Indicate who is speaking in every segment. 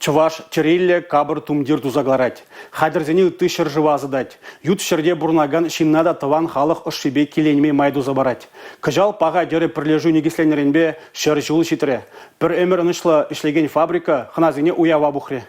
Speaker 1: Чӑваш тӗрриллӗ капӑр тумтир туса кӑларать. Хатӗрсене ытти ҫӗршыва ӑсатать. Ют ҫӗрте пурӑнакан ҫынна та тӑван халӑх ӑшшипе киленме май туса парать. Кӑҫал «Паха тӗрӗ» пӗрлешӳ никӗсленнӗренпе 100 ҫул ҫитрӗ. Пӗр ӗмӗр ӑнӑҫлӑ ӗҫлекен фабрика хӑнасене уява пухрӗ.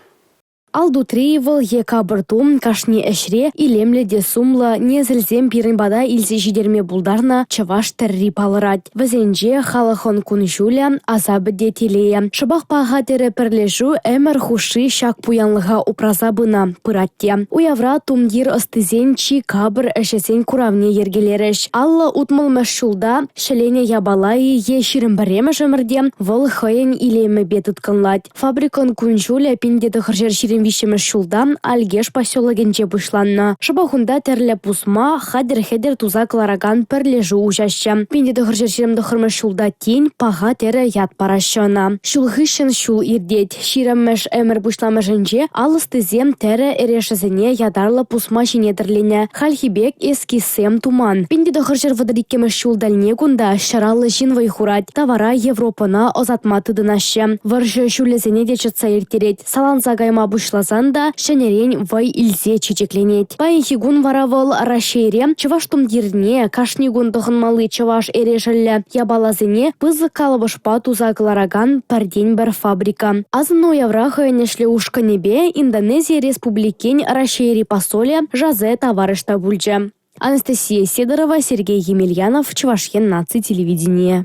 Speaker 2: Ал тутри-и вӑл е капӑр тум – кашни ӗҫре илемлӗ те сумлӑ несӗлсем пирӗн пата илсе ҫитерме пултарнӑ чӑваш тӗрри палӑрать. Вӗсенче халӑхӑн кун-ҫулӗ, асапӗ те телейӗ. Шӑпах «Паха тӗрӗ» пӗрлешӳ ӗмӗр хушши ҫак пуянлӑха упраса пынӑ, пырать те. Уявра тумтир ӑстисен чи капӑр ӗҫӗсен куравне йӗркелерӗҫ. 50-60-мӗш ҫулта ҫӗленӗ япала-и е 21-мӗш ӗмӗрте вӑл хӑйӗн илемӗпе тыткӑнлать. Фабрикӑн кун-ҫулӗ 1923-мӗш ҫулта Алькеш поселокӗнче пуҫланнӑ. Шӑпах унта тӗрлӗ пусма, хатӗр-хӗтӗр туса кӑларакан пӗрлешӳ уҫаҫҫӗ. 1929-мӗш ҫулта тин «Паха тӗрӗ» ят параҫҫӗ ӑна. Ҫул хыҫҫӑн ҫул иртет. 20-мӗш ӗмӗр пуҫламӑшӗнче ал ӑстисем тӗрӗ эрешӗсене ятарлӑ пусма ҫине тӗрленӗ. Хальхи пек эскизсем туман. 1932-мӗш ҫул тӗлне кунта 150 ҫын вӑй хурать. Тавара Европӑна ӑсатма тытӑнаҫҫӗ. Вӑрҫӑ ҫулӗсене те чӑтса ирттерет. Саланса кайма пуҫласан та ҫӗнӗрен вӑй илсе чечекленет. Паянхи кун вара вӑл Раҫҫейре чӑваш тумтирне, кашни кун тӑхӑнмалли чӑваш эрешӗллӗ япаласене пысӑк калӑпӑшпа туса кӑларакан пӗртен-пӗр фабрика. Асӑннӑ уявра хӑйӗн ӗҫлӗ ушкӑнӗпе Индонези Республикин Раҫҫейри посолӗ Жозе Тавареш та пулчӗ. Анастасия Сидорова, Сергей Емельянов, Чӑваш Ен наци телевиденийӗ.